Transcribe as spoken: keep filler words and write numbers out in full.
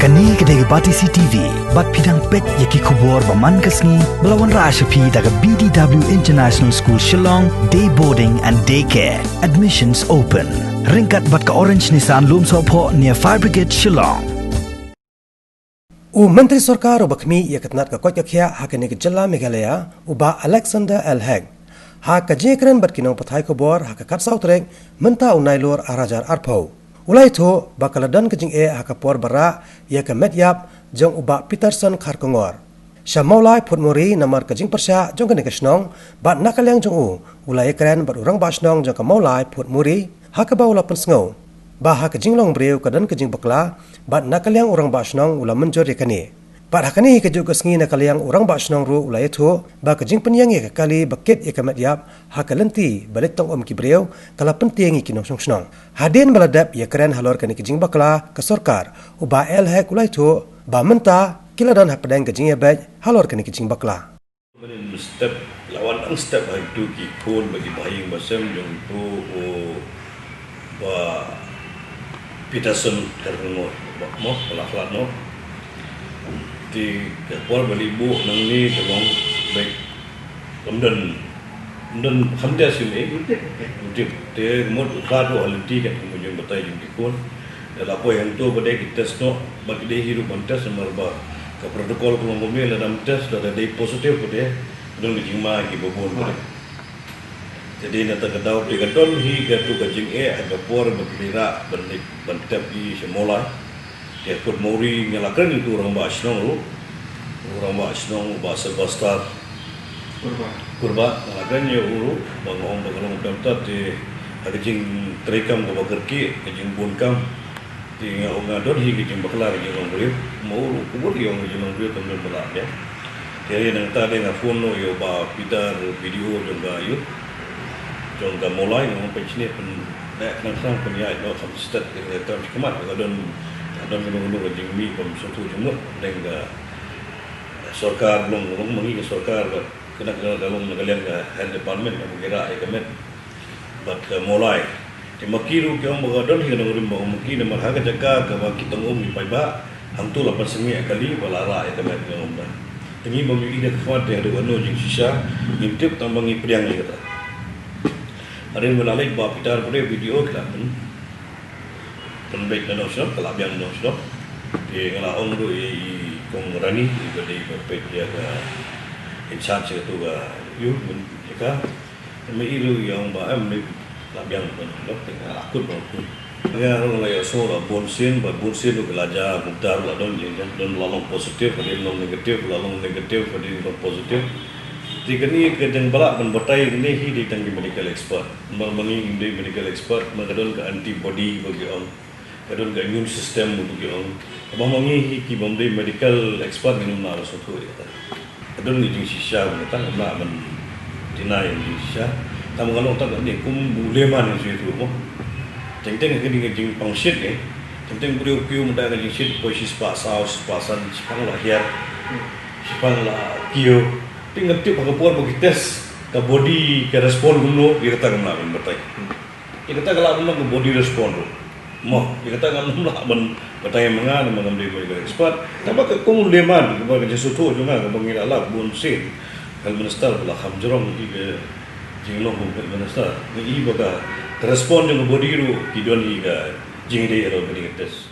Kane ka dei ka Batesi T V, bad phi dang peit ïa ki khubor ba man ka sngi, ba la wanrah sha phi da ka B D W International School Shillong, Day Boarding and Day Care. Admissions open. Ryngkat bad ka Orange Nissan Lumsohphoh near Fire Brigade Shillong. U Myntri Sorkar uba khmih ïa ka tnat ka koit ka khiah ha kane ka jylla Meghalaya, u Bah Alexander L Hek, ha ka jingïakren bad ki nongpathai khubor ha ka khatsaw tarik mynta u Nailur arhajar arphew, u la ïathuh ba ka la don ka jingeh ha ka por ba rah ïa ka met ïap jong u Bah Peterson Kharkongor sha Mawlai Phutmuri namar ka jingpyrshah jong kane ka shnong, bad na ka liang jong u, u la ïakren bad u Rangbah Shnong jong ka Mawlai Phutmuri, ha kaba u la pynsngew ba ha ka jinglong briew ka don ka jingbakla, bad na ka liang u Rangbah Shnong u la mynjur ïa kane. Bad ha kane hi kajuh ka sngi na ka liang u Rangbah Shnong ruh u la ïathuh ba ka jingpynïeng ïa ka kali ba kit ïa ka met ïap ha ka lynti ba leit tong um ki briew ka la pyntieng ïa ki nongshong shnong. Hadien ba la dep ïakren halor kane ka jingbakla ka sorkar, u Bah L Hek u la ïathuh ba mynta ki la don hapdeng ka jingïabeit halor kane ka jingbakla. Mynstep, la wan dang step ha itu ki khun bad ki bahaïing bahasem jong uto u Bah Peterson Kharkongor, ba mo, ba la khlad noh. Te ka por ba li buh nangne ka long beit, kam don, kam don, kham test ïa u, eh? Ym tip. Te mut u khlad ruh ha lynti, katkum ka jingbatai jong ki khun. Te la poi hangto ba dei ki test noh, bad ki dei hi ruh ban test namar ba ka protocol ka long kumne, lada ym test, lada dei positive pat te ka don ka jingma ïa kiba bun pat te. Te dei na kata ka daw te ka don hi kato ka jingeh ha ka por ba ki dei rah ban leit ban tep ïa sha Mawlai. Te ha Phutmuri nga la kren ïa uto u Rangbah Shnong ruh, u Rangbah Shnong u Bah Sylvester Kurbah. Kurbah, nga la kren ïa u ruh ba nga ong ba ka long kumta te ha ka jingtreikam kaba kyrkieh, ka jingbun kam. Te nga ong nga don hi ka jingbakla ka jinglong briew. Ma u ruh u bud ïa u ka jinglong briew kam don ba lah biang. Te nangta te nga phone noh ïa u Bah Peter, B D O jong ka ïa, jong ka Mawlai, nga ong pynsngew, pynleh khnang khnang pynïaid noh kham stet, ka kam shi khmat ka don, ka don kano kano ka jingmih bym sngewthuh jingmut hapdeng ka sorkar, long long ma ngi ka sorkar bad kane ka long na ka liang ka health department kaba ki rah ïa ka met bad ka Mawlai. Te ma ki ruh ki ong ba ka don hi ka nongrim ba ong ma ki namar ha ka jaka kaba ki tong um ki paidbah, hangto la pynsangeh ïa kali ba la rah ïa ka met, ki ong ba. Te ngi bym ïohi da ka khmat te haduh kano jingshisha ngim tip, tang ba ngi pdiang ïa kata. Hadien ba la leit Bah Peter Pule, B D O, ki la pyn, pynbeit na nongshong, ka la biang na nongshong. Te nga la ong ruh ïa i Kong Rani iba dei ba peit ïa ka in charge ïa kato ka ïa u, ïa ka. Te ma i ruh i ong ba em, la biang ban dok, te nga la kut ban kut. Nga ruh nga la ïohsngew la bun sien, bad bun sien ruh ki la jia kumta ruh, la don jingeh, don la long positive, hadien long negative, la long negative, hadien long positive. Te kane ka jingbalah ban batai kane hi dei tang ki medical expert. Namar ma ngi ngim dei medical expert, ma ka don ka antibody ba ki ong. Ka don ka immune system ba ki ong. Haba ma ngi hi ki bym dei medical expert ngim lah ban sngewthuh ïa kata. Ka don ka jingshisha ba kata, ngim lah ban deny ka jingshisha. Tang ba ka long tang kane kum u layman ngi shu ïathuh mo. Teng teng kane ka jingpang shit ne. Teng teng briew kiew mynta ka jingshit, poi shispah saw, shispah san, shiphang la hiar, shiphang la kiew. Te ngam tip ha ka por ba ki test ka body ka respond kumno, ïa kata ngam lah ban batai. Ïa kata ka lah ban long ka body respond ruh. Mo, ïa kata ngam lah ban batai ma nga namar ngam dei medical expert. Tang ba ka kum u layman, kaba ka jingsngewthuh jong nga kaba ngi la lap bun sien. Health Minister ba la kham jrong ïa ka jinglong kum Health Minister. Ngi i ba ka, ka respond jong ka body ruh ki don ïa ka jingdei ïa ka body ka test.